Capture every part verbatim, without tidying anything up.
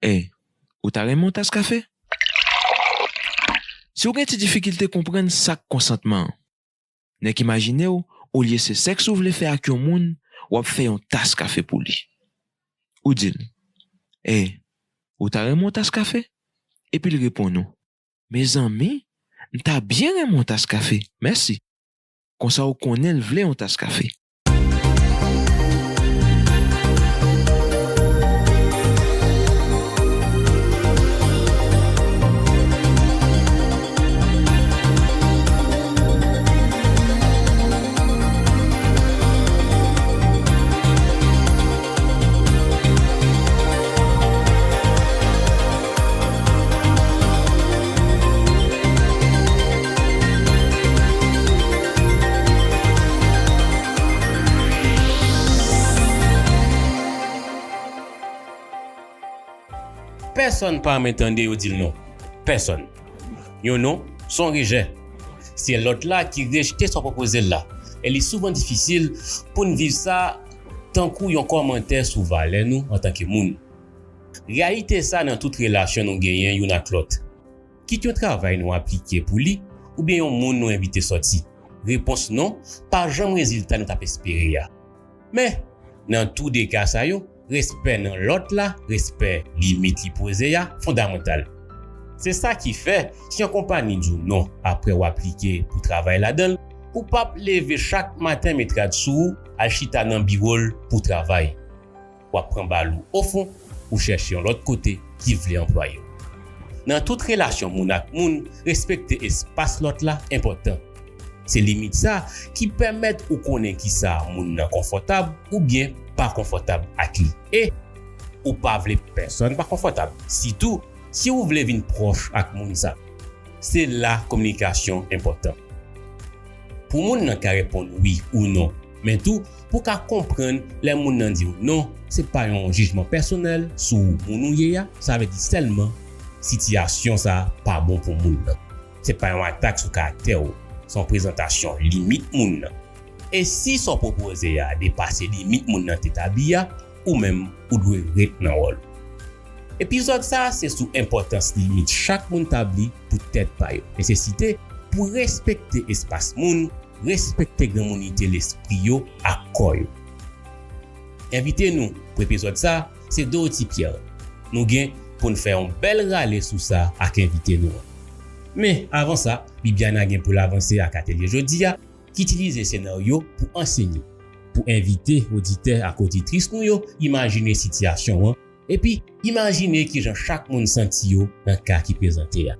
E, ou ta renmen yon tas kafe? Si w gen ti difikilte konprann sa k konsantman an, nèk imajine w, olye se sèks ou vle fè ak yon moun, w ap fè yon tas kafe pou li. Ou di l, E, ou ta renmen yon tas kafe? Epi l reponn ou, Mezanmi, m ta byen renmen yon tas kafe, mèsi. Konsa w konnen l vle yon tas kafe. Pèsonn pa renmen tande yo di l non. Pèsonn. Yon non, se yon rejè. Se lòt la ki rejte sa w pwopoze l la. E li souvan difisil pou n viv sa tankou yon kòmantè sou valè nou antanke moun. Reyalite sa nan tout relasyon nou genyen youn ak lòt. Kit yon travay nou aplike pou li, oubyen yon moun nou envite sòti, repons non pa janm rezilta nou t ap espere a. Men, nan tou de ka sa yo, respè nan lòt la, respè limit li poze a, fondamantal. Se sa ki fè, si yon konpayi di w non apre w aplike pou travay ladan l, ou p ap leve chak maten met rad sou ou, al chita nan biwo l pou w travay. W ap pran bal ou ofon, ou chèche yon lòt kote ki vle anplwaye w. Nan tout relasyon moun ak moun, respekte espas lòt la enpòtan. Se limit sa ki pèmèt ou konnen kisa moun nan konfòtab oubyen pa konfòtab ak li. E ou pa vle pèsonn pa konfòtab, sitou si ou vle vin pwòch ak moun sa. Se la kominikasyon enpòtan. Pou moun nan ka reponn wi ou non, men tou pou w ka konprann lè moun nan di w non, se pa yon jijman pèsonèl sou moun ou ye a, sa vle di sèlman sitiyasyon sa a pa bon pou moun nan. Se pa yon atak sou karaktè w, se yon prezantasyon limit moun nan. E si sa w pwopoze a depase limit moun nan te tabli a, ou menm, ou dwe ret nan wòl ou. Epizòd sa a se sou enpòtans limit chak moun tabli pou tèt pa yo, nesesite pou respekte espas moun, respekte granmounite lespri yo ak kò yo. Envite nou pou epizòd sa a se Dorothy Pierre. Nou gen pou n fè yon bèl rale sou sa ak envite nou an. Men, avan sa, Bibiana gen pou l avanse ak atelye jodi a, ki itilize senaryo pou ansenye, pou envite oditè ak oditris nou yo imajine sitiyasyon an, epi imajine kijan chak moun santi yo nan ka ki prezante a.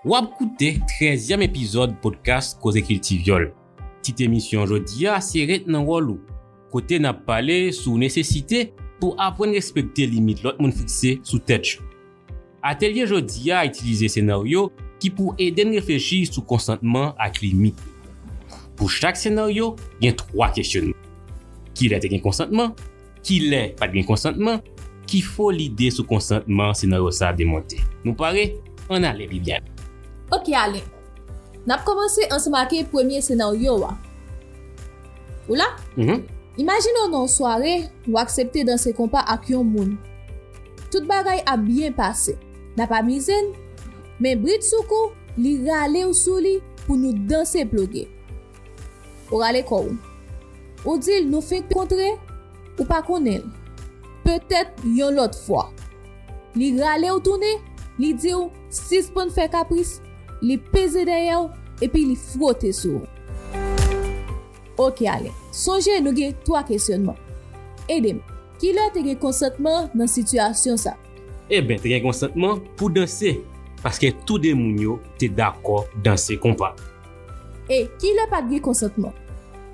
W ap koute trèzyèm epizòd podcast Koze Kilti Vyòl. Tit emisyon jodi a se Ret nan wòl ou, kote n ap pale sou nesesite pou aprann respekte limit lòt moun fikse sou tèt yo. Atelye jodi a itilize senaryo ki pou ede n reflechi sou konsantman ak limit. Pou chak senaryo, gen twa kesyonman. Kilè te gen konsantman? Kilè pa t gen konsantman? Ki fo lide sou konsantman senaryo sa a demonte? Nou pare? Ann ale, Bibiana. Oke, ale. N ap kòmanse ansanm ak premye senaryo a. Ou la? Mhm. Imajine w nan yon sware, w aksepte danse konpa ak yon moun. Tout bagay ap byen pase. N ap amize n, men bridsoukou, li rale w sou li pou nou danse ploge. Ou rale kò w. Ou di l nou fenk kontre, ou pa konnen l. Petèt yon lòt fwa. Li rale w tounen, li di w sispann fè kapris, li peze dèyè w, epi li fwote sou ou. Oke, ale. Sonje nou gen twa kesyonman. Ede m. Kilè te gen konsantman nan sitiyasyon sa? Eben, te gen konsantman pou danse, paske tou de moun yo te dakò danse konpa. E kilè pa t gen konsantman?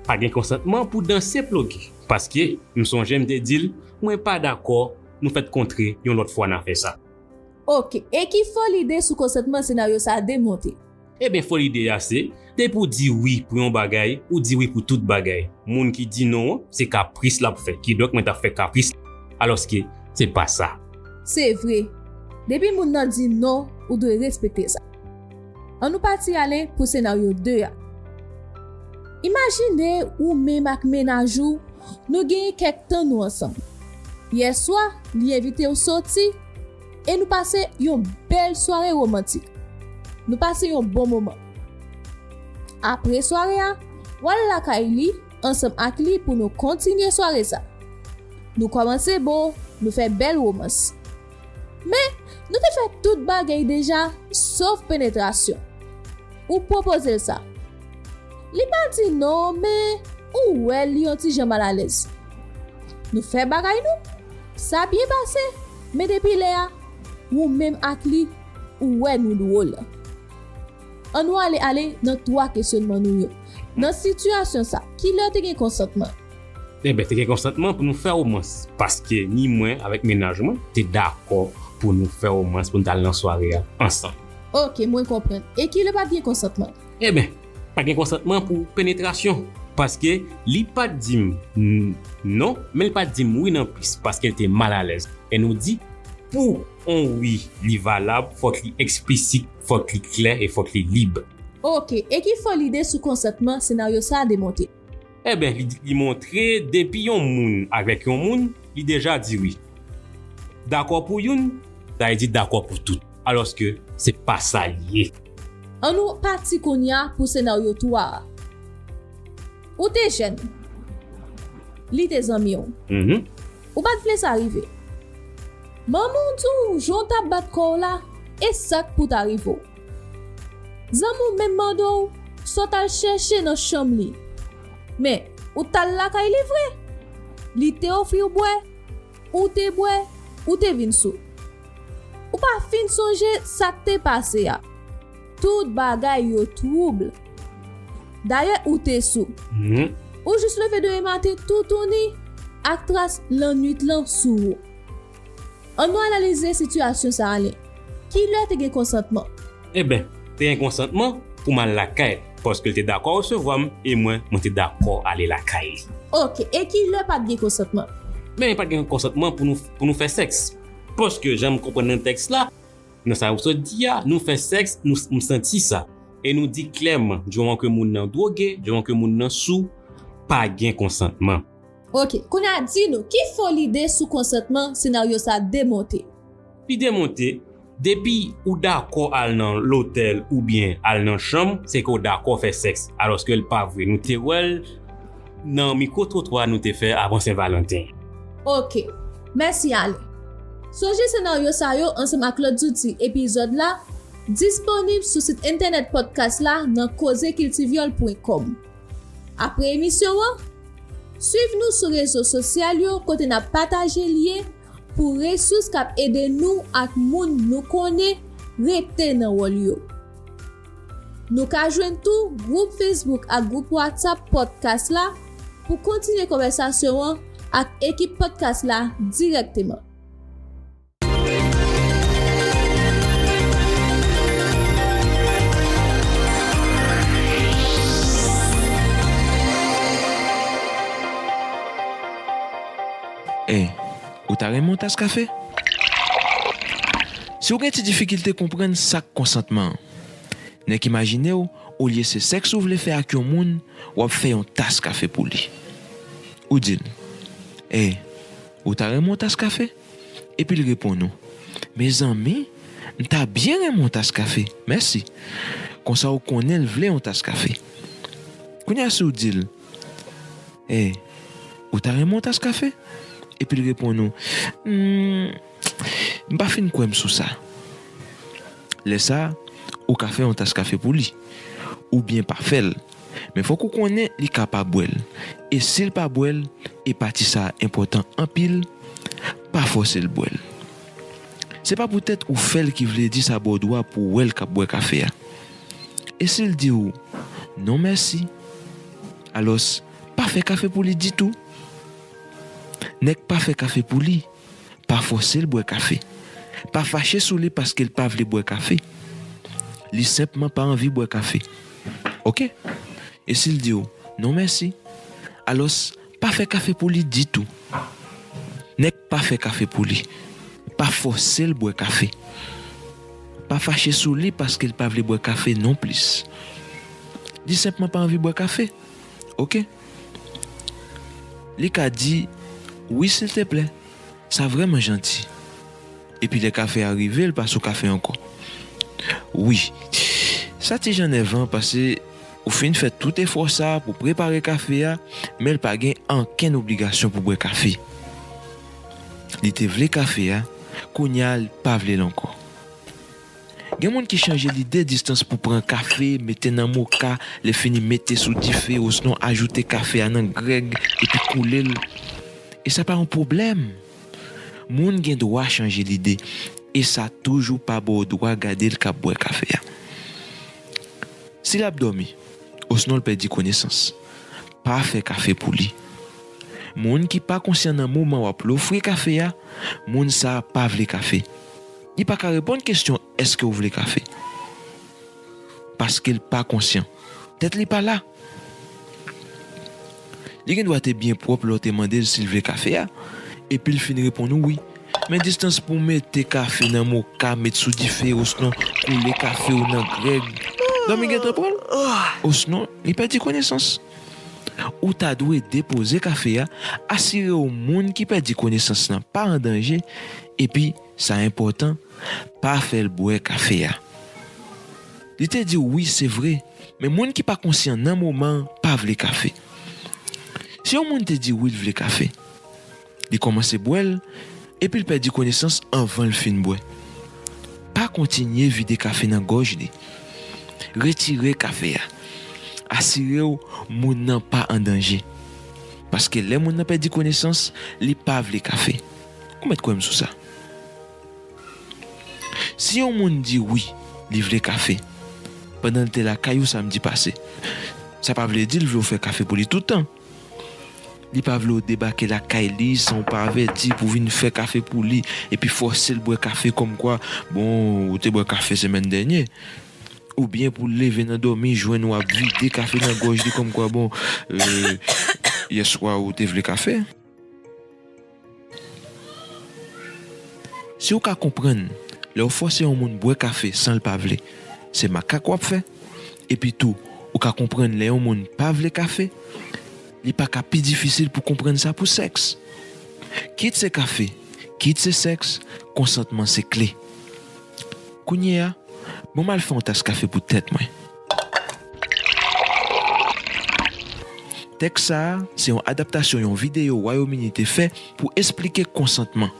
Pa t gen konsantman pou danse ploge, paske m sonje m te di l, mwen pa dakò, nou fèk kontre, yon lòt fwa n a fè sa. Oke, e ki fo lide sou konsantman senaryo sa a demonte? Eben, fo lide a se, depi w di wi pou yon bagay, ou di wi pou tout bagay. Moun ki di non an, se kapris l ap fè. Kidonk, mwen t ap fè kapris, alòske se pa sa. Se vre. Depi moun nan di non, ou dwe respekte sa. Ann nou pati ale pou senaryo de a. Imajine ou menm ak mennaj ou, nou genyen kèk tan nou ansanm. Yèswa, li envite w soti e nou pase yon bèl sware womantik. Nou pase yon bon moman. Apre sware a, w al lakay li ansanm ak li pou nou kontinye sware sa. Nou kòmanse bo, nou fè bèl womans. Men, nou te fè tout bagay deja, sof penetrasyon. Ou pwopoze l sa. Li pa di non, men ou wè li yon ti jan malalèz. Nou fè bagay nou, sa byen pase, men depi lè a, ou menm ak li, ou wè nou dwòl. Ann nou ale ale nan twa kesyonman nou yo. Nan sitiyasyon sa, kilè te gen konsantman? Enben, te gen konsantman pou nou fè womans, paske ni mwen avèk mennaj mwen te dakò pou nou fè womans, pou nou t al nan sware a ansanm. Oke, mwen konprann. E kilè pa t gen konsantman? Enben, pa t gen konsantman pou penetrasyon, paske li pa t di m non, men li pa t di m wi non plis, paske l te malalèz. E nou di, pou yon wi li valab, fòk li eksplisit, fòk li klè e fòk li lib. Oke, e ki fo lide sou konsantman senaryo sa a demonte? Enben, li, li montre depi yon moun avèk yon moun, li deja di wi. Dakò pou youn, sa vle di dakò pou tout, alòske se pa sa l ye. Ann nou pati kounye a pou senaryo twa a. Ou te jèn. Li te zanmi w. Ou pa t vle sa rive. Manman w di w jan w t ap bat kò w la, e sa k pou ta rive w. Zanmi w menm mande w sa w t al chèche nan chanm li. Men, ou t al lakay li vre. Li te ofri w bwè, ou te bwè, ou te vin sou. Ou pa fin sonje sa k te pase a. Tout bagay yo twoub. Dayè, ou te sou. Ou jis leve demen maten toutouni ak tras lannwit lan sou ou. Ann nou analize sitiyasyon sa a, Alen. Kilè te gen konsantman? Enben, te gen konsantman pou m al lakay l, paske l te dakò resevwa m e mwen, mwen te dakò ale lakay li. Oke, e kilè pa t gen konsantman? Men pa t gen konsantman pou nou, pou nou fè sèks. Paske, jan m konprann nan tèks la, nan sa ou sot di a, nou fè sèks, nou, m santi sa. E nou di klèman, di moman ke moun nan dwoge, di moman ke moun nan sou, pa gen konsantman. Oke, kounye a di nou, ki fo lide sou konsantman senaryo sa demonte? Li demonte, depi ou dakò al nan lotèl oubyen al nan chanm, se ke w dakò fè sèks, alòske l pa vre. Nou te wè l nan mikwo twotwa nou te fè avan Sen Valanten. Oke, mèsi Alen. Sonje senaryo sa yo ansanm ak lòt zouti epizòd la disponib sou sit entènèt pòdkas la nan koze kilti vyòl pwen kòm. Apre emisyon an, swiv nou sou rezo sosyal yo kote n ap pataje lyen pou resous k ap ede nou ak moun nou konnen rete nan wòl yo. Nou ka jwenn tou gwoup Facebook ak gwoup WhatsApp pòdkas la pou kontinye konvèsasyon an ak ekip pòdkas la dirèkteman. Ey, ou ta renmen yon tas kafe? Si w gen ti difikilte konprann sa k konsantman an, nèk imajine w, olye se sèks ou vle fè ak yon moun, w ap fè yon tas kafe pou li. Ou di l, ey, ou ta renmen yon tas kafe? Epi l reponn ou, mezanmi, m ta byen renmen yon tas kafe, mèsi. Konsa w konnen l vle yon tas kafe. Kounye a si w di l, ey, ou ta renmen yon tas kafe? Epi l reponn ou, hmm, m pa fin kwè m sou sa. Lè sa a, ou ka fè yon tas kafe pou li, oubyen pa fè l. Men fòk ou konnen li ka pa bwè l. E si l pa bwè l, e pati sa a enpòtan anpil, pa fòse l bwè l. Se pa poutèt ou fè l ki vle di sa ba w dwa pou w wè l k ap bwè kafe a. E si l di w non mèsi, alòs, pa fè kafe pou li ditou. Nèk pa fè kafe pou li. Pa fòse l bwè kafe. Pa fache sou li paske l pa vle bwè kafe. Li senpman pa anvi bwè kafe. Oke? E si l di w non mèsi, alòs, pa fè kafe pou li ditou. Nèk pa fè kafe pou li. Pa fòse l bwè kafe. pa fache sou li paske l pa vle bwè kafe nonplis. Li senpman pa anvi bwè kafe. Oke? Li ka di, "Wi, silteplè. Sa vrèman janti." Epi lè kafe a rive, l pa sou kafe ankò. Wi. Sa ti jan nèvan, paske ou fin fè tout efò sa a pou prepare kafe a, men l pa gen ankenn obligasyon pou bwè kafe. Li te vle kafe a, kounye a, li pa vle l ankò. Gen moun ki chanje lide distans pou pran kafe, mete nan moka, lè fini mete sou dife, osnon ajoute kafe a nan grèg, epi koule l. E sa pa yon pwoblèm. Moun gen dwa chanje lide, e sa toujou pa ba w dwa gade l k ap bwè kafe a. Si l ap dòmi, osnon l pèdi konesans, pa fè kafe pou li. Moun ki pa konsyan nan moman w ap ofri kafe a, moun sa a pa vle kafe. Li pa ka reponn kesyon "Èske w vle kafe?" Paske l pa konsyan. Tèt li pa la. Li gen dwa te byen pwòp lè w te mande l si l vle kafe a, epi l fin reponn ou wi. Men distans pou w mete kafe nan moka, met sou dife, osnon koule kafe w nan grèg, dòmi gentan pran l. Osnon, li pèdi konesans. Ou ta dwe depoze kafe a, asire w moun ki pèdi konesans lan pa an danje, epi, sa enpòtan, pa fè l bwè kafe a. Li te di w wi, se vre, men moun ki pa konsyan nan moman an pa vle kafe. Si yon moun te di wi l vle kafe, li kòmanse bwè l, epi l pèdi konesans anvan l fin bwè. Pa kontinye vide kafe nan gòj li. Retire kafe a. Asire w moun nan pa an danje. Paske lè moun nan pèdi konesans, li pa vle kafe. Ou mèt kwè m sou sa. Si yon moun di wi, li vle kafe, pandan l te lakay ou samdi pase, sa pa vle di l vle w fè kafe pou li tout tan. Li pa vle w debake lakay li san w pa avèti pou vin fè kafe pou li, epi fòse l bwè kafe kòmkwa, bon, ou te bwè kafe semèn dènye. Oubyen pou l leve nan dòmi, jwenn w ap vide kafe nan gòj li kòmkwa, bon, euh, yèswa ou te vle kafe. Si w ka konprann, lè w fòse yon moun bwè kafe san l pa vle, se makak w ap fè. Epi tou, ou ka konprann lè yon moun pa vle kafe, li pa ka pi difisil pou konprann sa pou sèks. Kit se kafe, kit se sèks, konsantman se kle. Kounye a, bon m al fè yon tas kafe pou tèt mwen. Tèks sa a, se yon adaptasyon yon videyo Wayòm Ini te fè pou esplike konsantman.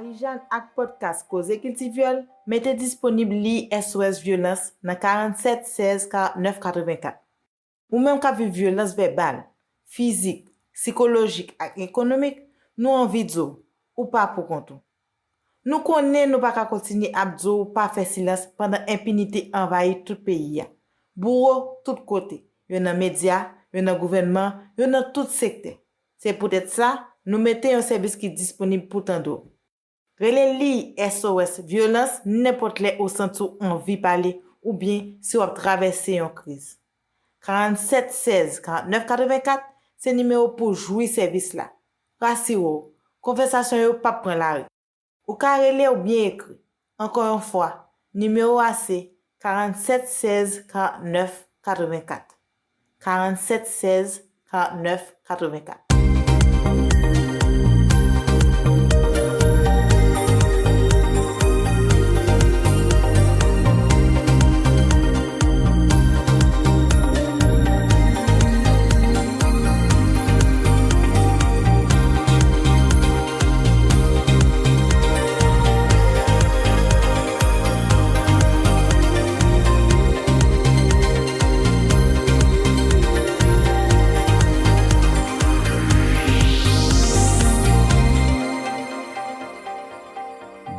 Marijàn ak pòdkas Koze Kilti Vyòl mete disponib li S O S Vyolans nan karannsèt sèz karantnèf katrevenkat. Ou menm k ap viv vyolans vèbal, fizik, sikolojik ak ekonomik, nou anvi di w, ou pa poukont ou. Nou konnen nou pa ka kontinye ap di w pa fè silans pandan enpinite anvayi tout peyi a. Bouwo tout kote, yo nan medya, yo nan gouvènman, yo nan tout sektè. Se poutèt sa, nou mete yon sèvis ki disponib pou tande w. Rele liy S O S Vyolans nenpòt lè ou santi w anvi pale oubyen si w ap travèse yon kriz. Karannsèt sèz karantnèf katrevenkat se nimewo pou jwi sèvis la. Rasire w, konvèsasyon yo p ap pran lari. Ou ka rele oubyen ekri. Ankò yon fwa, nimewo a se karannsèt sèz karantnèf katrevenkat. Karannsèt sèz karantnèf katrevenkat.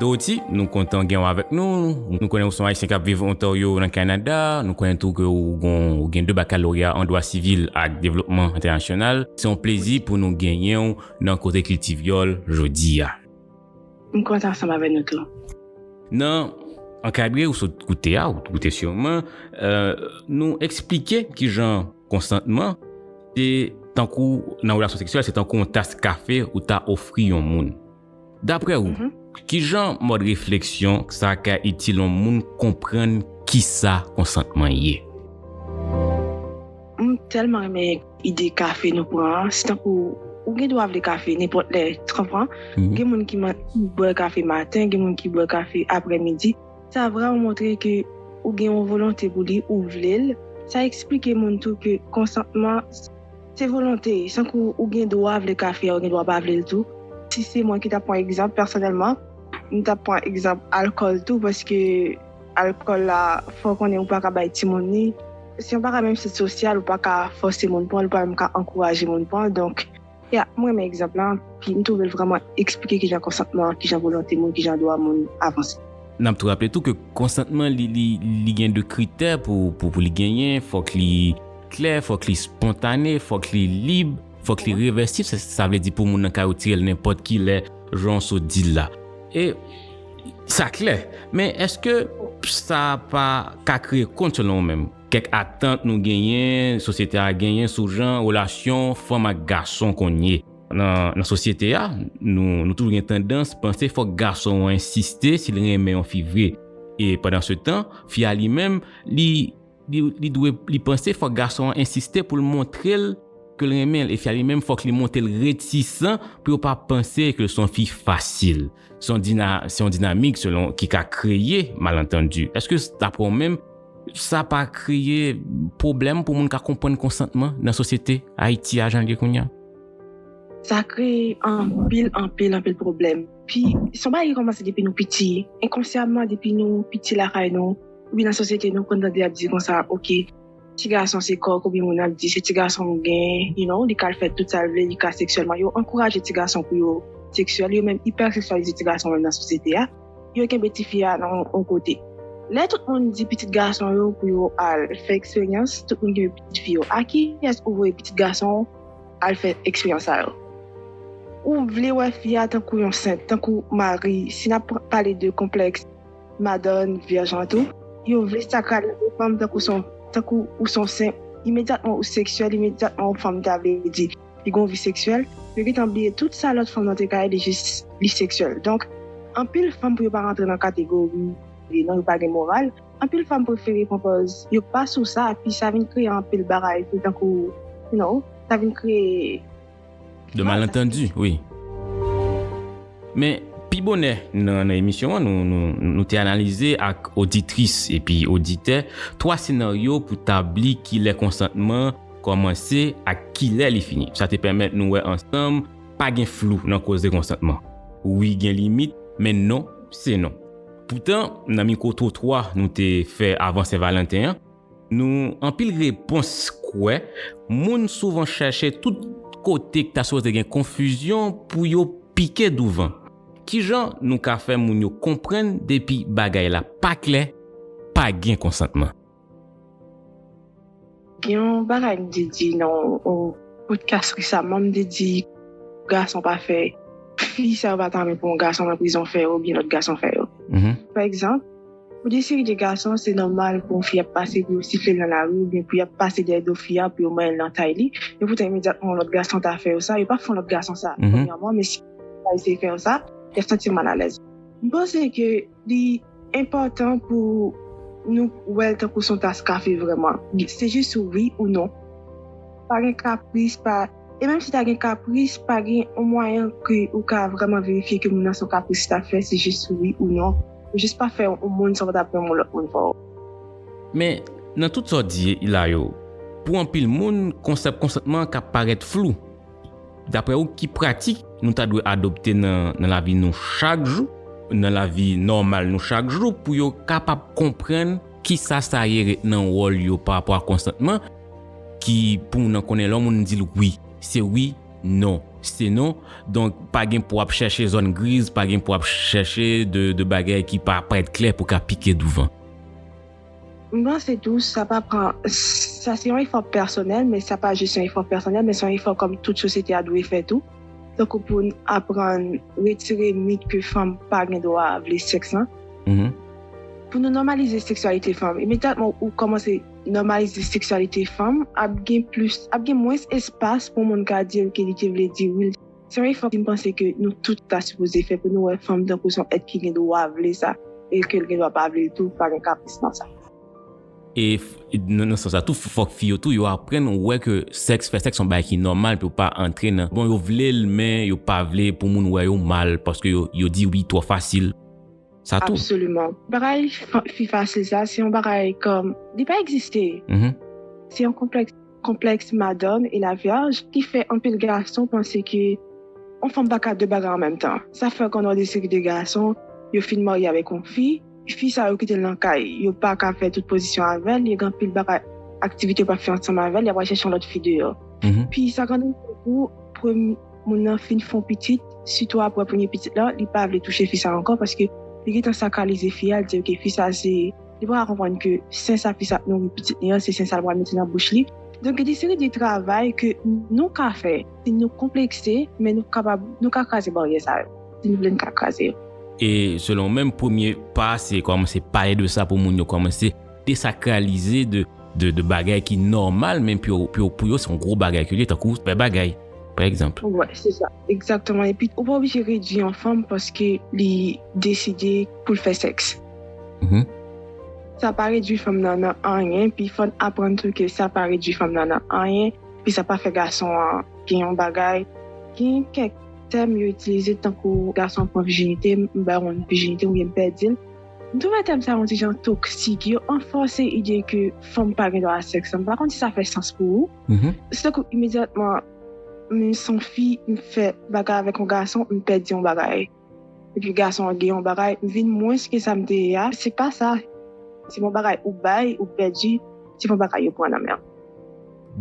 Dorothy, nou kontan gen w avèk nou. Nou konnen ou se yon Ayisyen k ap viv Ontario nan Kanada. Nou konnen tou ke ou gon, ou gen de bakaloreya an dwa sivil ak devlopman entènasyonal. Se yon plezi pou nou genyen w nan Koze Kilti Vyòl jodi a. M kontan ansanm avèk nou tou. Nan ankadre, ou sot koute a, ou koute siman, euh, nou eksplike kijan konsantman, se tankou, nan relasyon seksyèl, se tankou yon tas kafe ou ta ofri yon moun. Daprè ou, kijan mòd refleksyon sa ka itil yon moun konprann kisa konsantman ye? M tèlman renmen ide kafe nou pran an. Se tankou ou gen dwa vle kafe nenpòt lè, tu konpran? Gen moun ki bwè kafe maten, gen moun ki bwè kafe aprèmidi. Sa vrèman montre ke ou gen yon volonte pou li, ou vle l. Sa eksplike moun tou ke konsantman se volonte, sankou ou gen dwa vle kafe a, ou gen dwa pa vle l tou. Si se mwen ki t ap pran egzanp, pèsonèlman, m t ap pran egzanp alkòl tou, paske alkòl la, fò w konnen ou pa ka bay timoun li. Se yon bagay menm si sosyal, ou pa ka fòse moun pran l, ou pa menm ka ankouraje moun pran l. Donk, ya, mwen renmen egzanp la, pi m twouve l vrèman eksplike kijan konsantman, kijan volonte moun, kijan dwa moun avanse. N ap tou raple tou ke konsantman, li, li, li gen de kritè pou, pou, pou li genyen, fòk li klè, fòk li spontane, fòk li lib, fòk li revèsib, sa, sa vle di pou moun nan ka retire l nenpòt ki lè, jan w sot di l la. E sa klè, men èske sa pa ka kreye kont selon ou menm? Kèk atant nou genyen, sosyete a genyen sou jan relasyon fanm ak gason konn ye. Nan, nan sosyete a, nou, nou toujou gen tandans panse fòk gason an ensiste si l renmen yon fi vre. E pandan se tan, fi a li menm, li, li, li dwe, li panse fòk gason an ensiste pou l montre l ke l renmen l. E fi a li menm, fòk li montre l retisan pou yo pa panse ke l se yon fi fasil. Se yon dina, se yon dinamik selon ki ka kreye malantandi. Èske daprè w menm, sa pa kreye pwoblèm pou moun ka konprann konsantman nan sosyete Ayiti a jan l ye kounye a? Sa kreye anpil, anpil, anpil pwoblèm. Pi, se yon bagay ki kòmanse depi nou piti. Enkonsyaman, depi nou piti lakay nou, oubyen nan sosyete nou, konn tande y ap di konsa, oke, ti gason se kòk, oubyen moun ap di se ti gason ou gen, you know, li ka al fè tout sa l vle, li ka seksyèlman. Yo ankouraje ti gason pou yo seksyèl, yo menm ipèseksyalize ti gason menm nan sosyete a. Yo kenbe tifi a nan yon kote. Lè tout moun di pitit gason yo pou yo al fè eksperyans, tout moun kenbe pitit fi yo. A kiyès ou voye pitit gason w al fè eksperyans sa yo? Ou vle wè fi a tankou yon sent, tankou Mari, si n ap pale de konplèks madann, vyèj lan tou, yo vle sakralize fanm tankou son, tankou ou son sent, imedyatman ou seksyèl, imedyatman yon fanm ta vle di li gen yon vi seksyèl, yo gentan bliye tout sa lòt fanm nan te ka ye, li jis li seksyèl. Donk, anpil fanm pou yo pa rantre nan kategori, non, yo pa gen moral, anpil fanm prefere pran pòz yo pa sou sa, epi sa vin kreye anpil bagay tou, tankou, you know, sa vin kreye de malantandi, wi. Men, pi bonè nan, nan emisyon an, nou, nou, nou te analize ak oditris epi oditè twa senaryo pou tabli kilè konsantman kòmanse ak kilè li fini. Sa te pèmèt nou wè ansanm pa gen flou nan koze konsantman. Wi gen limit, men non se non. Poutan, nan mikwo twotwa nou te fè avan Sen Valanten an, nou anpil repons kwè moun souvan chèche tout kote ki ta sipoze gen konfizyon pou yo pike douvan. Kijan nou ka fè moun yo konprann depi bagay la pa klè, pa gen konsantman? Gen yon bagay m te di nan yon podcast resaman, m te di gason pa fè, fi sa yo pa ta renmen pou yon gason nan prizon fè yo oubyen lòt gason fè yo. Pa egzanp, pou de seri de gason, se nòmal pou yon fi ap pase pou yo sifle l nan lari oubyen pou y ap pase dèyè do fi a pou yo manyen l nan tay li. Men poutan imedyatman yon lòt gason ta fè yo sa, yo p ap fè yon lòt gason sa. Premyèman, men si yo ta eseye fè yo sa, y ap santi yo malalèz. M panse ke li enpòtan pou nou wè l tankou se yon tas kafe vrèman. Se jis wi ou non. Pa gen kapris, pa, e menm si ta gen kapris, pa gen yon mwayen ke ou ka vrèman verifye ke moun nan se yon kapris li t ap fè, se jis wi ou non. Ou jis pa fè yon moun sa w pa t ap renmen yon lòt moun fè w. Men, nan tout sa w di la yo, pou anpil moun, konsèp konsantman ka parèt flou. Daprè ou, ki pratik nou ta dwe adopte nan, nan lavi nou chak jou, nan lavi nòmal nou chak jou, pou yo kapab konprann kisa sa ye ret nan wòl yo pa rapò a konsantman, ki pou moun nan konnen lè yon moun di l wi, se wi, non, se non. Donk, pa gen pou ap chèche zòn griz, pa gen pou ap chèche de, de bagay ki pa parèt klè pou ka pike douvan. M panse tou, sa pa pran, sa se yon efò pèsonèl, men sa pa jis yon efò pèsonèl, men se yon efò kòm tout sosyete a dwe fè tou. Tankou pou n aprann retire mit ke fanm pa gen dwa vle sèks lan. Mhm. pou nou nòmalize seksyalite fanm, imedyatman ou kòmanse nòmalize seksyalite fanm, ap gen plis, ap gen mwens espas pou moun ka di l ke li te vle di wi. Se yon efò ki m panse ke nou tout ta sipoze fè pou nou wè fanm tankou se yon èt ki gen dwa vle sa, e ke l gen dwa pa vle l tou, pa gen kapris nan sa. E nan, nan sans sa tou, fòk fi yo tou, yo aprann wè ke sèks, fè sèks se yon bagay ki nòmal, pou yo pa antre nan, bon, yo vle l, men yo pa vle pou moun wè yo mal, paske yo, yo di wi twò fasil. Sa tou. Absoliman. Bagay fi fasil sa, se yon bagay kòm, li pa egziste. Se yon konplèks, konplèks madanm e la vierge ki fè anpil gason panse ke yon fanm pa ka de bagay an menm tan. Sa fè konnen de seri de gason, yo fin marye avèk yon fi, fi sa yo kite l nan kay, yo pa ka fè tout pozisyon avè l, yo gen anpil bagay, aktivite yo pa fè ansanm avè l, y ap al chèche yon lòt fi deyò. Pi sa konnen pou moun nan fin fè yon pitit, sitou apre premye pitit la, li pa vle touche fi sa ankò paske li gentan sakralize fi a, li di ok, fi sa se, li pa ka konprann ke sen sa fi sa ap nouri pitit li an, se sen sa l pral mete nan bouch li. Donk gen de seri de travay ke nou ka fè, si nou konplekse, men nou kapab, nou ka kraze baryè sa yo. Si nou vle, nou ka kraze yo. E selon ou menm, premye pa se kòmanse pale de sa pou moun yo kòmanse desakralize de, de, de bagay ki nòmal, men pou yo, pou yo, pou yo se yon gwo bagay ke li ye, tankou fè bagay, pa egzanp. Wi, se sa. Egzakteman. Epi ou pa oblije redui yon fanm paske li deside pou l fè sèks. Sa pa redui fanm nan nan anyen, pi fò n aprann tou ke sa pa redui fanm nan nan anyen, pi sa pa fè gason an gen yon bagay. Gen kèk tèm yo itilize tankou gason pran vijinite, m bay yon moun vijinite oubyen m pèdi l. M twouve tèm sa yon ti jan toksik, yo ranfòse ide ke fanm pa gen dwa a sèks. M pa konn si sa fè sans pou ou. Se tankou imedyatman, m se yon fi, m fè bagay avèk yon gason, m pèdi yon bagay. Epi gason an gen yon bagay, m vin mwens ke sa m te ye a. Se pa sa. Se yon bagay ou bay, ou pèdi, se yon bagay yo pran nan men w.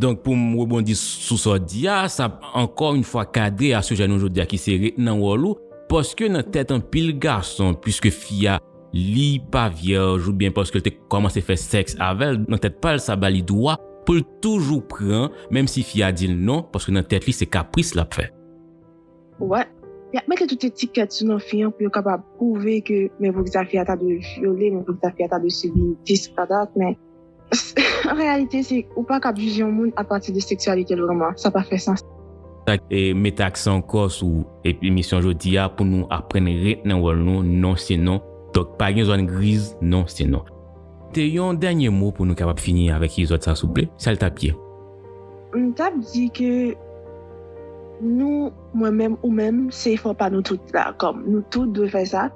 Donk, pou m rebondi sou sa w di a, sa ap ankò yon fwa kadre a sijè nou jodi a ki se ret nan wòl ou, paske nan tèt anpil gason, piske fi a, li pa vyèj oubyen paske l te kòmanse fè sèks avè l, nan tèt pa l, sa ba li dwa pou l toujou pran, menm si fi a di l non, paske nan tèt li, se kapris l ap fè. Wi. Y ap mete tout etikèt sou non fi an pou yo kapab pwouve ke men poukisa fi a ta dwe vyole, men poukisa fi a ta dwe sibi dis, pa dat, men an reyalite, se ou pa kab jije yon moun apati de seksyalite l vrèman. Sa pa fè sans. Sa k, e, mete aksan ankò sou, e, emisyon jodi a pou nou aprann ret nan wòl nou, non se non. Donk, pa gen zòn griz, non se non. Te yon dènye mo pou nou kapab fini avèk epizòd sa, souple? Sa l t ap ye? M t ap di ke nou, mwen menm, ou menm, se efò pa nou tout la, kòm nou tout dwe fè sa.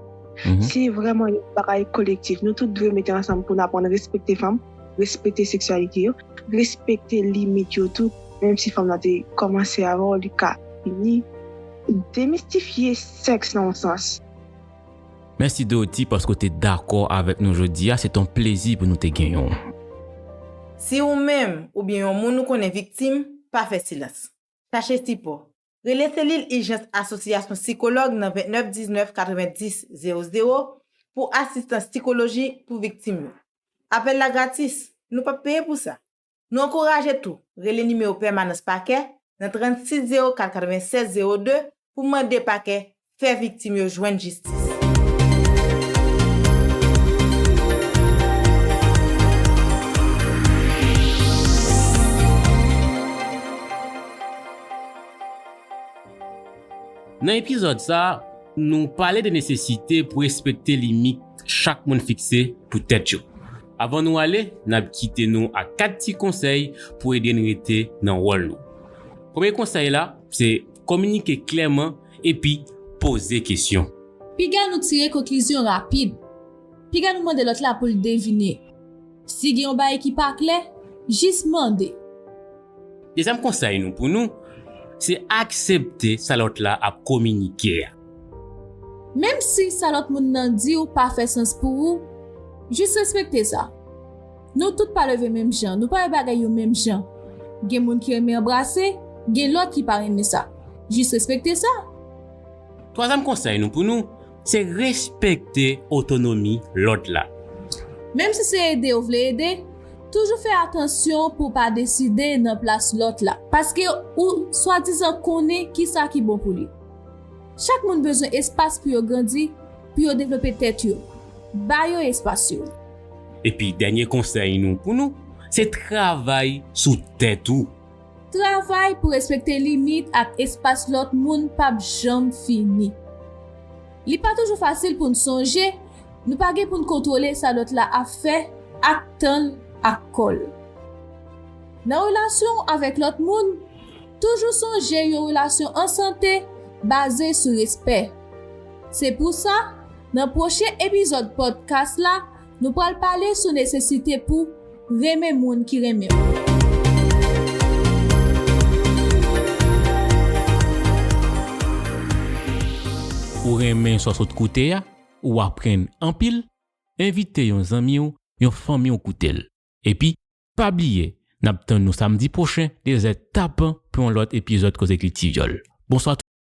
Se vrèman yon bagay kolektif. Nou tout dwe mete ansanm pou n aprann respekte fanm, respekte seksyalite yo, respekte limit yo tou. Menm si fanm nan te kòmanse avè w, li ka fini. Demistifye sèks nan yon sans. Mèsi Dorothy paske w te dakò avèk nou jodi a, se t on plezi pou nou te genyen w. Si ou menm oubyen yon moun ou konnen viktim, pa fè silans. Chache sipò. Rele selil ijans Asosyasyon Sikològ nan vennèf diznèf katrevenndis zewo zewo pou asistans sikolojik pou viktim yo. Apèl la gratis, nou p ap peye pou sa. Nou ankouraje tou rele nimewo pèmanans Pakè nan trannsis zewo kat katrevennsèz zewo de pou mande Pakè fè viktim yo jwenn jistis. Nan epizòd sa, nou pale de nesesite pou respekte limit chak moun fikse pou tèt yo. Avan nou ale, n ap kite nou ak kat ti konsèy pou ede n rete nan wòl nou. Premye konsèy la, se kominike klèman epi poze kesyon. Piga nou tire konklizyon rapid. Piga nou mande lòt la pou l devine. Si gen yon bagay ki pa klè, jis mande. Dezyèm konsèy nou pou nou, se aksepte sa lòt la ap kominike a. Menm si sa lòt moun nan di w pa fè sans pou ou, jis respekte sa. Nou tout pa leve menm jan, nou pa wè bagay yo menm jan. Gen moun ki renmen anbrase, gen lòt ki pa renmen sa. Jis respekte sa. Twazyèm konsèy nou pou nou, se respekte otonomi lòt la. Menm si se ede w vle ede, toujou fè atansyon pou w pa deside nan plas lòt la, paske ou swadizan konnen kisa ki bon pou li. Chak moun bezwen espas pou yo grandi, pou yo devlope tèt yo. Ba yo espas yo. Epi dènye konsèy nou pou nou, se travay sou tèt ou. Travay pou respekte limit ak espas lòt moun p ap janm fini. Li pa toujou fasil pou n sonje nou pa gen pou n kontwole sa lòt la ap fè ak tan l ak kò l. Nan relasyon w avèk lòt moun, toujou sonje yon relasyon an sante baze sou respè. Se pou sa, nan pwochen epizòd pòdkas la, nou pral pale sou nesesite pou renmen moun ki renmen w. Ou renmen sa w sot koute a? Ou aprann anpil? Envite yon zanmi w, yon fanmi w koute l. Epi, pa bliye, n ap tann nou samdi pwochen, de zè tapan, pou yon lòt epizòd Koze Kilti Vyòl. Bonswa tout.